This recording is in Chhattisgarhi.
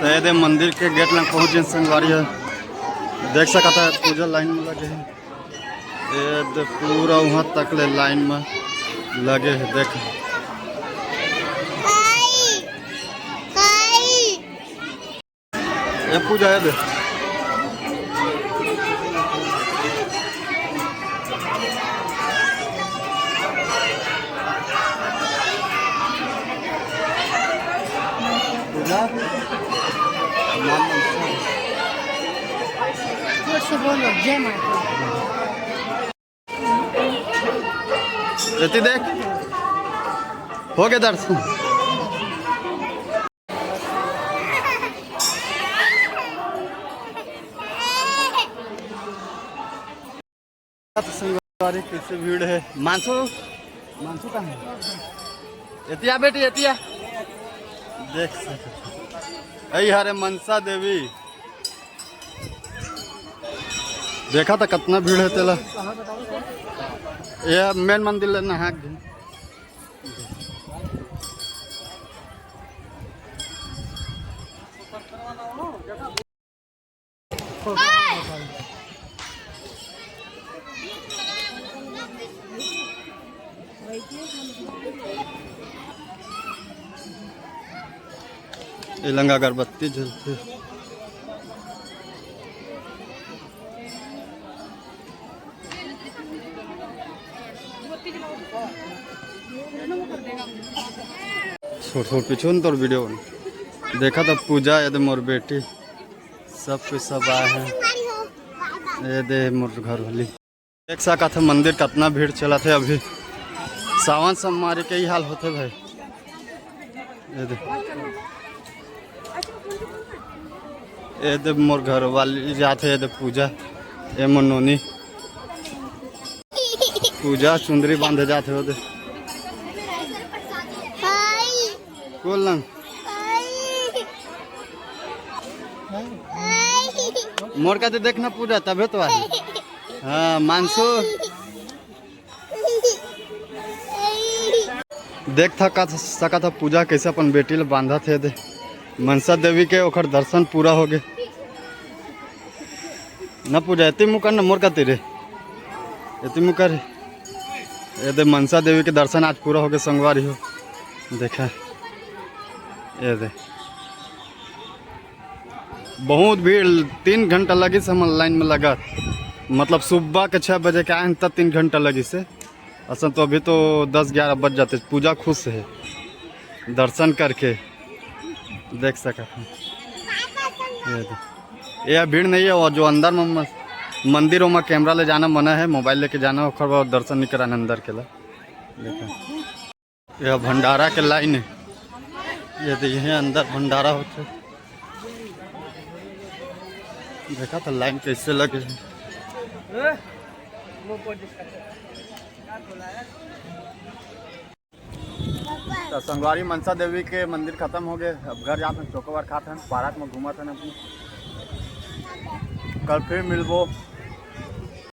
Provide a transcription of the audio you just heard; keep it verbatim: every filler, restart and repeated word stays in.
ये दे मंदिर के गेट लंग पहुँच गेन संगवारी हो। देख सकत ह पूजा लाइन में लगे हे। ये दे पूरा वहाँ तक ले लाइन में लगे हे। देख, ये पूजा हे दे। पूजा। जोर से बोलो, जय माता। एती देख, हो गया दर्शन। तो संगवारी कैसे भीड़ है। मानसू, मानसू कहाँ है? एतिया बेटी, एतिया। देख सकत हो। यही हरे मनसा देवी। देखा था कितना भीड़ है तेला। ये मेन मंदिर ले नहा के। ए लंग अगरबत्ती जलथे। छोड़, छोड़, पीछू न तोर वीडियो बन। देखा था पूजा, ये दे मोर बेटी, सब कुछ सब आए हैं। ये दे मोर घर वाली। देख सकत है मंदिर कितना भीड़ चलत है अभी। सावन सोमवारी के ही हाल होथे भाई। ये दे, ये दे मोर घर वाली जात है, ये दे पूजा, ये मोर नोनी। पूजा चुंदरी बांधे जात है, वो दे। कोन लंग? मोर का तो देखना पूजा, तबे तो आही। हाँ, मानसू। देख था का सकत ह पूजा कैसे अपन बेटी ल बांधत हे दे। मनसा देवी के ओखर दर्शन पूरा हो गे। न पूजा, एती मुकर न मोर कती रे। एती मुकर। ये दे मनसा देवी के दर्शन आज पूरा हो गे संगवारी हो। देखा। ये दे। बहुत भीड़, तीन घंटा लगिस हमन लाइन में लगत। मतलब सुबह के छः बजे के आए हन तब तीन घंटा लगिस हे। असन तो अभी तो दस ग्यारह बज जाते। पूजा खुश है दर्शन करके, देख सकत हैं। ये दे। ये भीड़ नहीं है, वो जो अंदर में म-, मंदिर, ओमा कैमरा ले जाना मना है, मोबाइल लेके जाना, ओकर बाद दर्शन नहीं कराना अंदर के ला। देखो। ये भंडारा के लाइन है। ये दे, ये अंदर भंडारा होथे। देखा था लाइन कैसे लगे है। तो संगवारी मनसा देवी के मंदिर खत्म हो गए। अब घर जात हन, चोकोबार खात हन, पार्क में घूमत हन अपनी। कल फिर मिलबो।